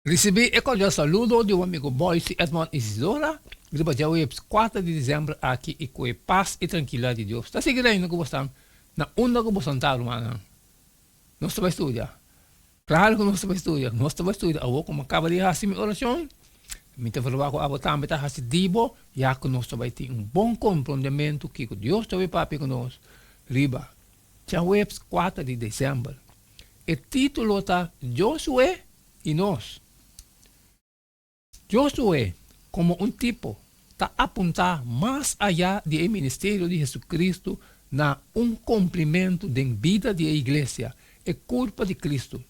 Risibí e kordial saludo di bo amigo Boyce Edmond Isidora riba djaweps kuater di desèmber aki i ku e pas i trankilidat di Dios ta sigui reina ku bosnan na unda ku bosan ta rumannan. Nos ta bai studia. Klaru ku nos ta bai studia. Nos ta bai studia awor ku mi a kaba di hasi mi orashon. Mi ta verwagt ku abo tambe ta hasi di bo ya ku nos ta bai tin un bon komprondementu kiko Dios ta bai papia ku nos riba djaweps kuater di desèmber. E título ta Josué i nos. Josué, komo un tipo, ta apuntá mas ayá di e ministerio di Hesukristu na un kumplimentu den bida di e iglesia, e kurpa di Kristu.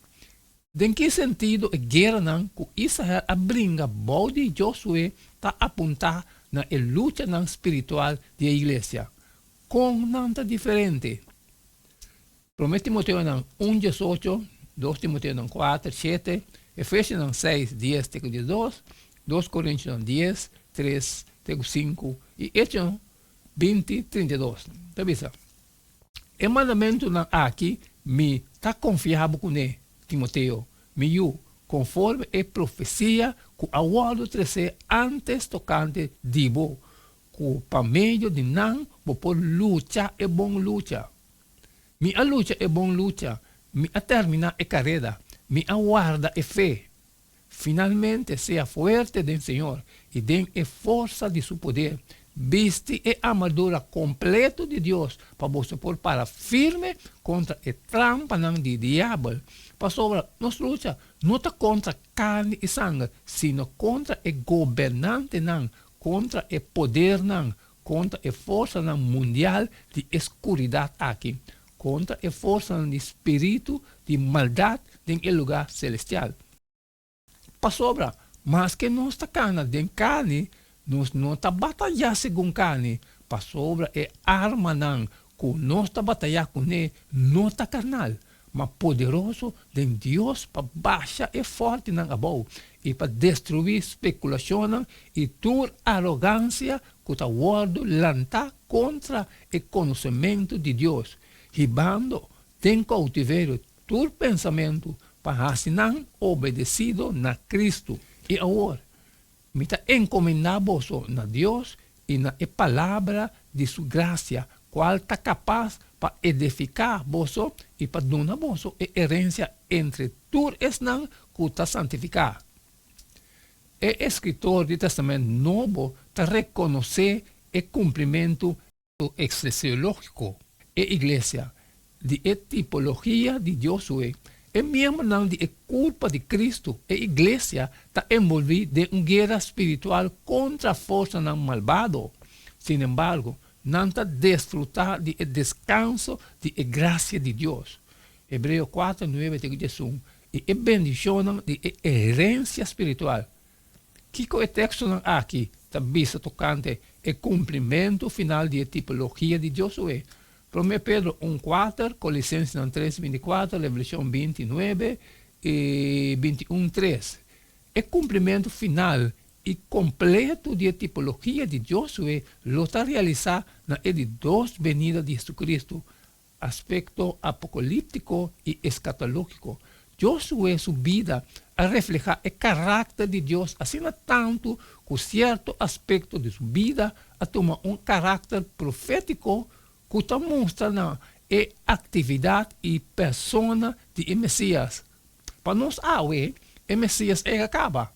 Den ki sentido e gueranan ku Israel a bringa bou di Josué ta apuntá na e luchanan spiritual di e iglesia? Kon nan ta diferente? Promé Timoteonan un, diesocho, Dos Timoteonan kuater, shete, Efesionan seis, dies te ku diesdos, Dos Korintionan dies, tres te ku sinku i Echonan binti, 32. Ta bisa, E mandamentunan aki mi ta konfia bo kuné, Timoteo, mi yu, konforme e profesia ku a wòrdu tresé ántes tokante di bo, ku pa medio di nan bo por lucha e bon lucha. Mi a lucha e bon lucha, mi a terminá e kareda, mi a warda e fe. Finalmente, sea fuerte den Señor i den e forsa di su poder. Bisti e armadura kompleto di Dios pa boso por para firme kontra e trampanan di diabel. Pasobra nos lucha no ta kontra karni i sanger, sino kontra e gobernantenan, kontra e podernan, kontra e forsanan mundial di e skuridat aki, kontra e forsanan di spiritu di maldat den e lugá selestial. Pasobra, maske nos ta kana den karni, nos no ta batayá segun karni, pasobra e armanan ku nos ta batayá kuné no ta karnal, ma poderoso den Dios pa basha e fòrtinan abou i pa destruí spekulashonnan i tur arogansia ku ta wòrdu lantá kontra e konosementu di Dios, hibando den koutiverio tur pensamentu pa hasi nan obedesido na Kristu. I awor, mi ta enkomendá boso na Dios i na e palabra di su grasia, kual ta kapas pa edifiká boso i pa duna boso e herensia entre tur esnan ku ta santifiká. E eskritor di Tèstamènt Nobo ta rekonosé e kumplimentu Eclesiológiko, e Iglesia, di e tipologia di Josué, e miembronan di e kurpa di Kristu, e Iglesia, ta enbolbí den un guera spiritual kontra forsanan malbado. Sinembargo, nan ta desfrutá di e deskanso di e grasia di Dios, Hebreo kuater, nuebe te ku diesun, i e bendishonnan di e herensia spiritual. Kiko e tekstonan aki ta bisa tokante e kumplimentu final di e tipologia di Josué? Promé Pedro un kuater, Kolisensenan tres binti kuater, Revelashon binti nuebe i binti un tres. E kumplimentu final i kompletu di e tipologia di Josué lo ta realisá na e di dos benida di Hesukristu, Aspekto apokalíptiko i eskatológiko. Josué su bida a reflehá e karakter di Dios asina tantu ku sierto aspekto di su bida a tuma un karakter profétiko ku ta mustra na e aktividat i persona di e Mesías. Pa nos awe, e Mesías ei a kaba.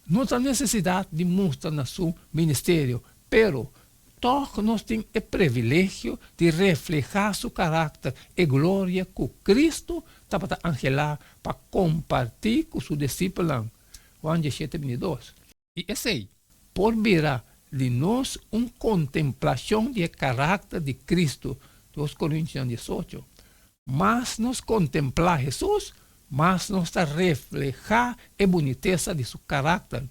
No ta nesesidat di mustra na su ministerio, pero tòg nos tin e privilegio di reflehá su karakter, e gloria ku Kristu tabata anhelá pa kompartí ku su disipelnan. Juan diesshete bintidos. I esei por bira di nos un kontemplashon di e karakter di Kristu, Dos Korintionan diesocho. Mas nos kontemplá Hesus, mas nos ta reflehá e bunitesa di su karakter.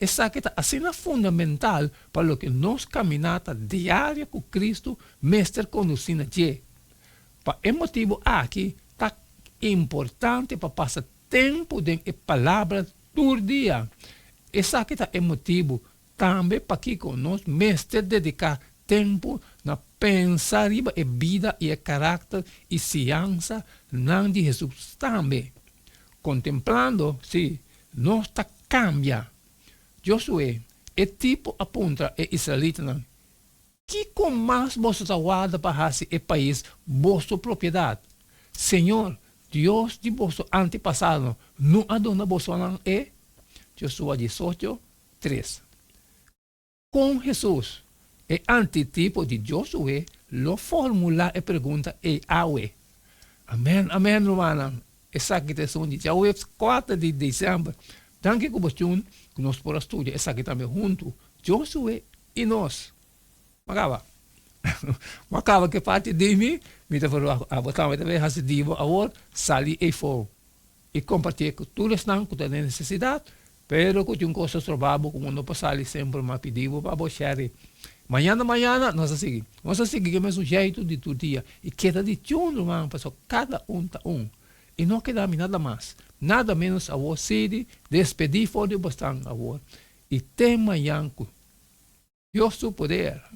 Esaki ta asina fundamental pa loke nos kaminata diario ku Kristu mester kondusí na dje. Pa e motibu aki ta importante pa pasa tempu den e Palabra tur dia. Esaki ta e motibu Tambe pakiko nos mester dediká tempu na pensa riba e bida i e karakter i siansa nan di Hesus tambe. Kontemplando, sí, Nos ta kambia. Josué, e tipo a puntra e israelitanan, Kiko mas boso ta warda pa hasi e pais boso propiedat? Señor, Dios di boso antepasadonan, no a duna bosonan e? Josua 18, 3. Kon Hesus, e antitipo di Josué, lo formulá e pregunta ei awe? Amèn, amèn, rumannan. Esaki ta esun di djaweps kuater di desèmber. Danki ku bo tune ku nos por a studia esaki tambe huntu, Josué i nos. M'a kaba. M'a kaba ku e parti di mi. Mi ta verwagt ku abo tambe ta bay hasi di bo awor, sali eifo i kompartié ku tur esnan ku ta den nesesidat, pero ku tin un kos ta stroba bo ku bo no por sali semper, m'a pidi bo pa bo share. Mañana mañana nos a sigui. Nos a sigui ku e mesun jeitu di tur dia i keda di tune ruman pasobra kada un ta un i no keda mi nada mas nada menos awor sidi despedí for di bosnan awor i te mañan ku Dios su poder.